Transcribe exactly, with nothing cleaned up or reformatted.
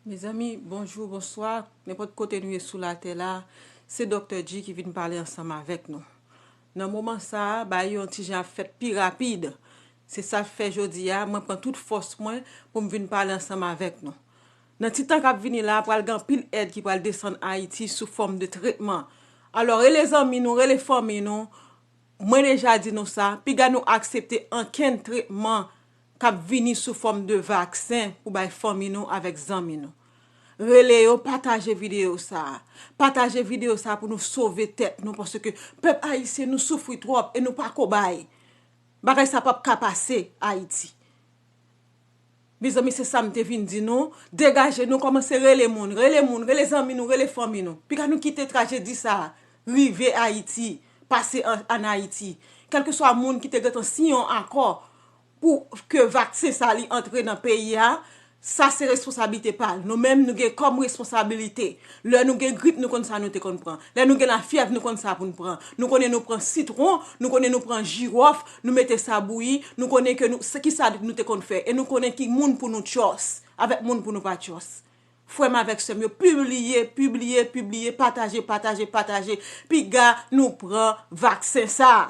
Mezanmi, bonjou, bonswa. Nenpòt kote nou ye sou latè la, se Doktè G ki vin pale ansanm avèk nou. Nan moman sa a, bagay yo yon ti jan ap fèt pi rapid. Se sa k fè jodi a, mwen pran tout fòs mwen pou m vin pale ansanm avèk nou. Nan ti tan k ap vini la, pral gen anpil èd ki pral desann Ayiti sou fòm de tretman. Alò, rele zanmi nou, rele fanmi nou. Mwen deja di nou sa, piga nou aksepte ankenn tretman k ap vini sou fòm de vaksen pou bay fanmi nou avèk zanmi nou. Rele yo, pataje videyo sa a. Pataje videyo sa a pou nou sove tèt nou, paske pèp ayisyen nou soufri twòp e nou pa kobay. Bagay sa p ap ka pase Ayiti. Mezanmi, se sa m te vin di nou. Degaje nou, kòmanse rele moun, rele moun, rele zanmi nou, rele fanmi nou. Piga nou kite trajedi sa a rive Ayiti, pase an, an Ayiti. Kèlkeswa moun ki te gentan siyen yon akò pou ke vaksen sa li antre nan peyi a, sa se responsablite pa l. Nou menm, nou gen kòm responsablite. Lè nou gen grip, nou konn sa nou te konn pran. Lè nou gen lafyèv, nou konn sa pou n pran. Nou konnen nou pran sitwon, nou konnen nou pran jiwòf, nou mete sa bouyi, nou konnen ke nou, se ki sa nou te konn fè. E nou konnen ki moun pou nou tchòs, avèk moun pou nou pa tchòs. Frè m avèk sè m yo, pibliye, pibliye, pibliye, pataje, pataje, pataje. Piga nou pran vaksen sa a.